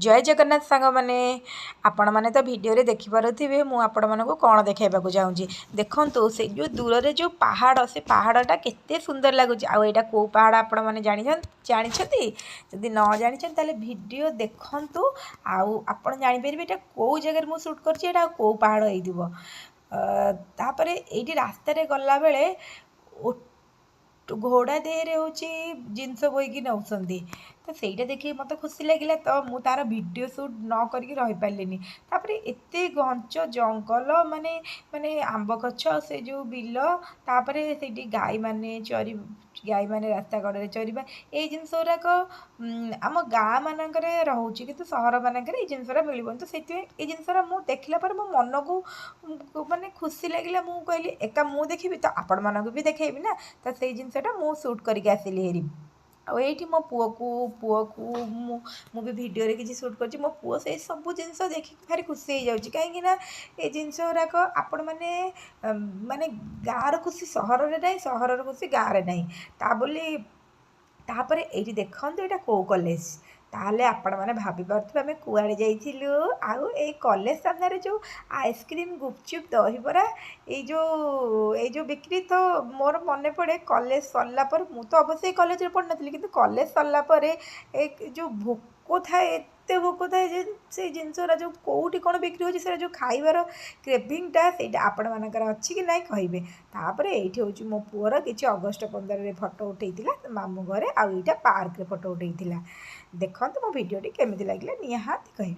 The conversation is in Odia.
ଜୟ ଜଗନ୍ନାଥ ସାଙ୍ଗମାନେ। ଆପଣମାନେ ତ ଭିଡ଼ିଓରେ ଦେଖିପାରୁଥିବେ ମୁଁ ଆପଣମାନଙ୍କୁ କ'ଣ ଦେଖାଇବାକୁ ଚାହୁଁଛି। ଦେଖନ୍ତୁ, ସେ ଯେଉଁ ଦୂରରେ ଯେଉଁ ପାହାଡ଼, ସେ ପାହାଡ଼ଟା କେତେ ସୁନ୍ଦର ଲାଗୁଛି। ଆଉ ଏଇଟା କେଉଁ ପାହାଡ଼ ଆପଣମାନେ ଜାଣିଛନ୍ତି? ଯଦି ନ ଜାଣିଛନ୍ତି, ତାହେଲେ ଭିଡ଼ିଓ ଦେଖନ୍ତୁ ଆଉ ଆପଣ ଜାଣିପାରିବେ ଏଇଟା କେଉଁ ଜାଗାରେ ମୁଁ ସୁଟ୍ କରିଛି, ଏଇଟା ଆଉ କେଉଁ ପାହାଡ଼ ହେଇଥିବ। ତାପରେ ଏଇଠି ରାସ୍ତାରେ ଗଲାବେଳେ ଘୋଡ଼ା ଦେହରେ ହେଉଛି ଜିନିଷ ବୋହିକି ନେଉଛନ୍ତି, ତ ସେଇଟା ଦେଖିକି ମୋତେ ଖୁସି ଲାଗିଲା। ତ ମୁଁ ତା'ର ଭିଡ଼ିଓ ସୁଟ୍ ନ କରିକି ରହିପାରିଲିନି। ତାପରେ ଏତେ ଘଞ୍ଚ ଜଙ୍ଗଲ, ମାନେ ଆମ୍ବ ଗଛ, ସେ ଯେଉଁ ବିଲ, ତାପରେ ସେଇଠି ଗାଈମାନେ ଚରି, ଗାଈମାନେ ରାସ୍ତା କଡ଼ରେ ଚରିବା, ଏଇ ଜିନିଷ ଗୁଡ଼ାକ ଆମ ଗାଁ ମାନଙ୍କରେ ରହୁଛି, କିନ୍ତୁ ସହର ମାନଙ୍କରେ ଏଇ ଜିନିଷଟା ମିଳିବନି। ତ ସେଇଥିପାଇଁ ଏଇ ଜିନିଷଟା ମୁଁ ଦେଖିଲା ପରେ ମୋ ମନକୁ ମାନେ ଖୁସି ଲାଗିଲା। ମୁଁ କହିଲି, ଏକା ମୁଁ ଦେଖିବି ତ ଆପଣମାନଙ୍କୁ ବି ଦେଖେଇବି ନା। ତ ସେଇ ଜିନିଷଟା ମୁଁ ସୁଟ୍ କରିକି ଆସିଲି ହେରି। ଆଉ ଏଇଠି ମୋ ପୁଅକୁ ମୁଁ ବି ଭିଡ଼ିଓରେ କିଛି ସୁଟ୍ କରିଛି। ମୋ ପୁଅ ସେଇ ସବୁ ଜିନିଷ ଦେଖିକି ଭାରି ଖୁସି ହେଇଯାଉଛି, କାହିଁକି ନା ଏ ଜିନିଷ ଗୁଡ଼ାକ ଆପଣମାନେ, ମାନେ ଗାଁର ଖୁସି ସହରରେ ନାହିଁ, ସହରର ଖୁସି ଗାଁରେ ନାହିଁ। ତା ବୋଲି ତାପରେ ଏଇଠି ଦେଖନ୍ତୁ, ଏଇଟା କେଉଁ କଲେଜ? ତାହେଲେ ଆପଣମାନେ ଭାବିପାରୁଥିବେ ଆମେ କୁଆଡ଼େ ଯାଇଥିଲୁ। ଆଉ ଏଇ କଲେଜ ସାମ୍ନାରେ ଯେଉଁ ଆଇସ୍କ୍ରିମ୍, ଗୁପଚୁପ୍, ଦହିବରା ଏଇ ଯେଉଁ ବିକ୍ରି, ତ ମୋର ମନେ ପଡ଼େ କଲେଜ ସରିଲା ପରେ, ମୁଁ ତ ଅବଶ୍ୟ ଏଇ କଲେଜରେ ପଢ଼ିନଥିଲି, କିନ୍ତୁ କଲେଜ ସରିଲା ପରେ ଏ ଯେଉଁ ଭୋକ ଥାଏ, ଏତେ ଭୋକ ଥାଏ ଯେ ସେଇ ଜିନିଷ ଗୁଡ଼ା ଯେଉଁ କେଉଁଠି କ'ଣ ବିକ୍ରି ହେଉଛି, ସେଇଟା ଯେଉଁ ଖାଇବାର କ୍ରେଭିଂଟା, ସେଇଟା ଆପଣମାନଙ୍କର ଅଛି କି ନାହିଁ କହିବେ। ତାପରେ ଏଇଠି ହେଉଛି ମୋ ପୁଅର କିଛି ଅଗଷ୍ଟ 15ରେ ଫଟୋ ଉଠେଇଥିଲା ମାମୁଁ ଘରେ, ଆଉ ଏଇଟା ପାର୍କରେ ଫଟୋ ଉଠେଇଥିଲା। ଦେଖନ୍ତୁ, ମୋ ଭିଡ଼ିଓଟି କେମିତି ଲାଗିଲା ନିହାତି କହିବେ।